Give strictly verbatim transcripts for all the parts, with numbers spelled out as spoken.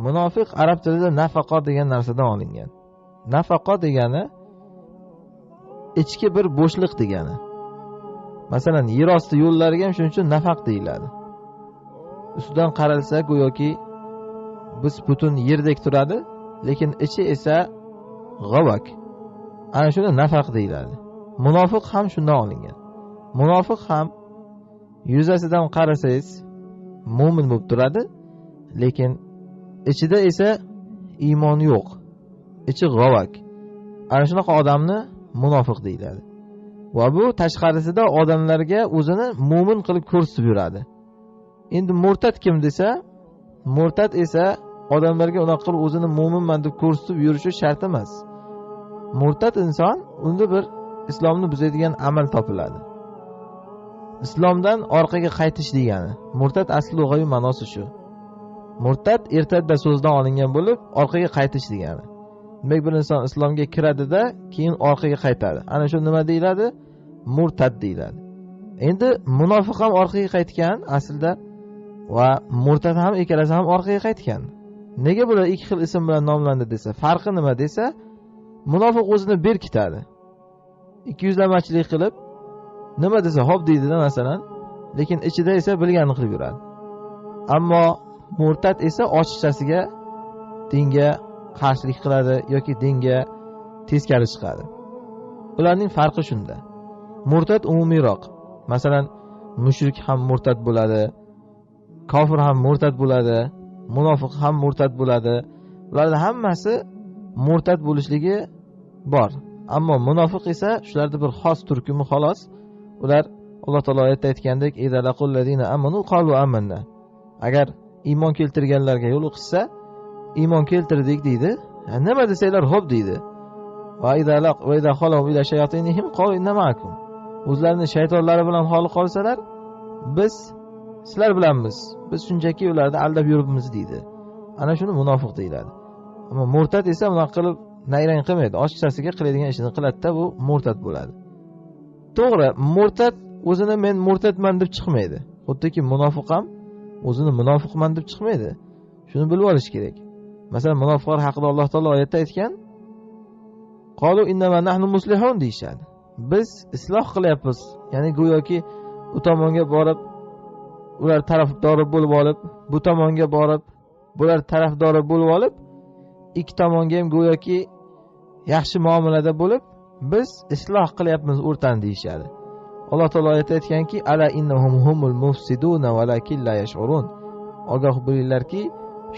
مۇنافىق ئەرەب تىلىدا نەفەقە دېگەن نەرسىدىن ئالىنغان. نەفەقە دېگەنى ئىچكى بىر بوشلۇق دېگەنى. مەسىلەن، يېر ئاستى يوللارغا ھەم شۇنىڭ ئۈچۈن نەفەق دېيىلەدى. ئۈستىدىن قارالسا گوياكى بۇ پۈتۈن يېردەك تۇرىدۇ، لېكىن ئىچى ئىسە غاۋاك. ئەنە شۇنى نەفەق دېيىلەدى. مۇنافىق ھەم شۇنداق ئالىنغان. مۇنافىق ھەم يۈزەسىدىن قارىسىز، مۆمىن بولۇپ تۇرىدۇ، لېكىن ئىچىدە ئىسە ئىمان يوق. ئىچى غاۋاك. ئەنە شۇنداق ئادەمنى مۇنافىق دېيىلەدى. ۋە بۇ تاشقىرىسىدا ئادەملەرگە ئۆزىنى مۆمىن قىلىپ كۆرسىتىپ يۈرىدۇ. ئەمدى مۇرتەت كىم دېسە، مۇرتەت ئىسە ئادەملەرگە ئۇنداق قىلىپ ئۆزىنى مۆمىنمەن دەپ كۆرسىتىپ يۈرۈشى شەرت ئەمەس. مۇرتەت ئىنسان ئۇندا بىر ئىسلامنى بۇزىدىغان ئەمەل تاپىلىدۇ. ئىسلامدىن ئارقىغا قايتىش دېگەنى. مۇرتەت ئەسلى لۇغەۋىي مەناسى شۇ. مۇرتەت ئىرتەددە سۆزىدىن ئالىنغان بولۇپ، ئارقىغا قايتىش دېگەنى. دېمەك، بىر ئىنسان ئىسلامغا كىرىدۇ-دە، كېيىن ئارقىغا قايتىدۇ. ئەنە شۇ نېمە دېيىلىدۇ؟ مۇرتەت دېيىلىدۇ. ئەمدى مۇنافىق ھەم ئارقىغا قايتقان ئەسلىدە ۋە مۇرتەت ھەم، ئىككىلىسى ھەم ئارقىغا قايتقان. نېگە بۇلار ئىككى خىل ئىسىم بىلەن ناملاندى دېسە، پەرقى نېمە دېسە، مۇنافىق ئۆزىنى بېركىتەدۇ. ئىككى يۈزلەمەچىلىك قىلىپ، نېمە دېسە، خوپ دەيدۇ-دە، مەسىلەن. لېكىن ئىچىدە ئىسە بىلگەننى قىلىپ يۈرىدۇ. ئەمما مۇرتەت ئىسە ئاچىقچىسىگە دىنگە قارشىلىق قىلىدۇ ياكى دىنگە تەسكەرە چىقىدۇ. بۇلارنىڭ پەرقى شۇندا. مۇرتەت ئومۇمىيراق. مەسىلەن، مۇشرىك ھەم مۇرتەت بولىدۇ، كاپىر ھەم مۇرتەت بولىدۇ، مۇنافىق ھەم مۇرتەت بولىدۇ. بۇلارنىڭ ھەممىسى مۇرتەت بولۇشلىكى بار. ئەمما مۇنافىق ئىسە شۇلاردا بىر خاس تۈركۈمى، خالاس. ئۇلار، ئاللا تائالا ئايەتتە ئېيتقاندەك، «إذا لقوا الذين آمنوا قالوا آمنا.» ئەگەر ئىمان كەلتۈرگەنلەرگە يولۇقۇشسا، «ئىمان كەلتۈردۇق» دەيدۇ. ھە، نېمە دېسەڭلار، «خوپ» دەيدۇ. «وإذا لق-، وإذا خلوا إلى شياطينهم قالوا إنا معكم.» ئۆزلىرىنى شەيتانلىرى بىلەن خالا قالسىلەر، «بىز سىلەر بىلەنمىز، بىز شۇنچىكى ئۇلارنى ئالداپ يۈرۈپمىز» دەيدۇ. ئەنە شۇنى مۇنافىق دەيدۇ. ئەمما مۇرتەت ئىسە ئۇنداق قىلىپ نەيرەڭ قىلمايدۇ. ئاچىقچىسىگە قىلىدىغان ئىشىنى قىلىدۇ، بۇ مۇرتەت بولىدۇ. توغرا، مۇرتەت ئۆزىنى «مەن مۇرتەتمەن» دەپ چىقمايدۇ. خۇددىكى مۇنافىق ھەم ئۆزىنى مۇنافىقمەن دەپ چىقمايدۇ. شۇنى بىلىپ ئېلىش كېرەك. مەسىلەن، مۇنافىقلار ھەققىدە ئاللا تائالا ئايەتتە ئېيتقان، «قالوا إنما نحن مصلحون» دېيىشىدۇ. «بىز ئىسلاھ قىلىۋاتىمىز.» يەنى گوياكى ئۇ تامانغا بارىپ، ئۇلار تەرەپدارى بولۇپ ئېلىپ، بۇ تامانغا بارىپ، بۇلار تەرەپدارى بولۇپ ئېلىپ، ئىككى تامانغا ھەم گوياكى ياخشى مۇئامىلىدە بولۇپ، «بىز ئىسلاھ قىلىۋاتىمىز ئورتانى» دېيىشىدۇ. ئاللا تائالا ئايەتتە ئېيتقانكى، «ألا إنهم هم المفسدون ولكن لا يشعرون.» ئاگاھ بولۇڭلاركى،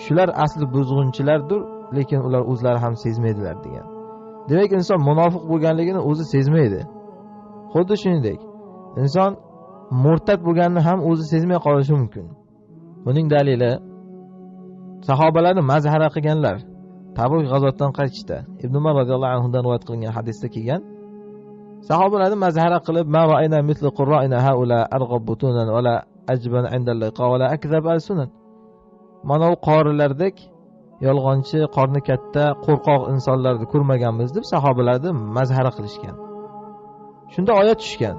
شۇلار ئەسلى بۇزغۇنچىلاردۇر، لېكىن ئۇلار ئۆزلىرى ھەم سەزمەيدىلەر دېگەن. دېمەك، ئىنسان مۇنافىق بولغانلىقىنى ئۆزى سەزمەيدۇ. خۇددى شۇنىڭدەك، ئىنسان مۇرتەت بولغاننى ھەم ئۆزى سەزمەي قېلىشى مۇمكىن. بۇنىڭ دەلىلى، ساھابىلەرنى مەزھەرە قىلغانلار تەبۇك غازۋاتتىن قايتىشتا، ئىبن ئۇمار رازىياللاھۇ ئەنھۇدىن رىۋايەت قىلىنغان ھەدىستە كەلگەن، ساھابىلەرنى مەزھەرە قىلىپ، «ما رأينا مثل قرائنا هؤلاء أرغب بطونا ولا أجبن عند اللقاء ولا أكذب ألسنا.» مانا ئۇ قارىلەردەك يالغانچى، قارنى كەتتە، قورقاق ئىنسانلارنى كۆرمىگەنمىز دەپ ساھابىلەردىن مەزھەرە قىلىشكەن. شۇندا ئايەت چۈشكەن،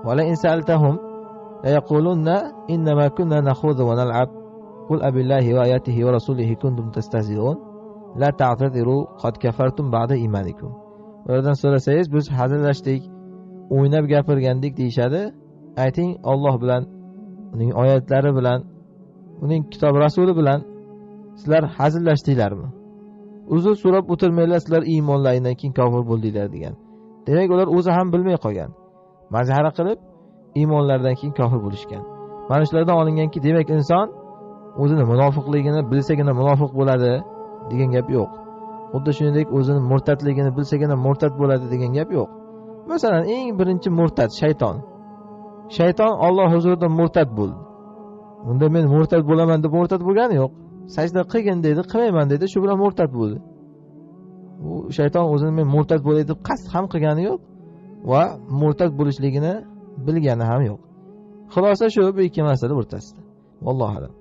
«ولئن سألتهم ليقولن إنما كنا نخوض ونلعب قل أبالله وآياته ورسوله كنتم تستهزئون لا تعتذروا قد كفرتم بعد إيمانكم.» ئۇلاردىن سورىسىڭىز، «بىز ھەزىللەشتۇق، ئويناپ گەپلەشتۇق» دېيىشىدۇ. ئېيتىڭ، ئاللا بىلەن، ئۇنىڭ ئايەتلىرى بىلەن، ئۇنىڭ كىتاب رەسۇلى بىلەن سىلەر ھەزىللەشتىڭلارمۇ؟ ئۇزۇر سوراپ ئولتۇرمايلا، سىلەر ئىمانلارنىڭدىن كېيىن كاپىر بولدىڭلار دېگەن. دېمەك، ئۇلار ئۆزى ھەم بىلمەي قالغان. مەزھەرە قىلىپ، ئىمانلارنىڭدىن كېيىن كاپىر بولۇشكەن. مانا شۇلاردىن ئالىنغانكى، دېمەك، ئىنسان ئۆزىنى مۇنافىقلىقىنى بىلسىگىنە مۇنافىق بولىدۇ دېگەن گەپ يوق. خۇددى شۇنىڭدەك ئۆزىنى مۇرتەتلىكىنى بىلسىگىنە مۇرتەت بولىدۇ دېگەن گەپ يوق. مەسىلەن، ئەڭ بىرىنچى مۇرتەت شەيتان. شەيتان ئاللا ھۇزۇرىدا مۇرتەت بولدى. ئۇندا مەن مۇرتەت بولىمەن دەپ مۇرتەت بولغىنى يوق. سەجدە قىلغىن دېدى، قىلمايمەن دېدى، شۇ بىلەن مۇرتەت بولدى. ئۇ شەيتان ئۆزىنى مەن مۇرتەت بولاي دەپ قەست ھەم قىلغىنى يوق ۋە مۇرتەت بولۇشلۇقىنى بىلگىنى ھەم يوق. خۇلاسە شۇ، بۇ ئىككى مەسىلە ئورتىسىدا. ۋاللاھۇ ئەلەم.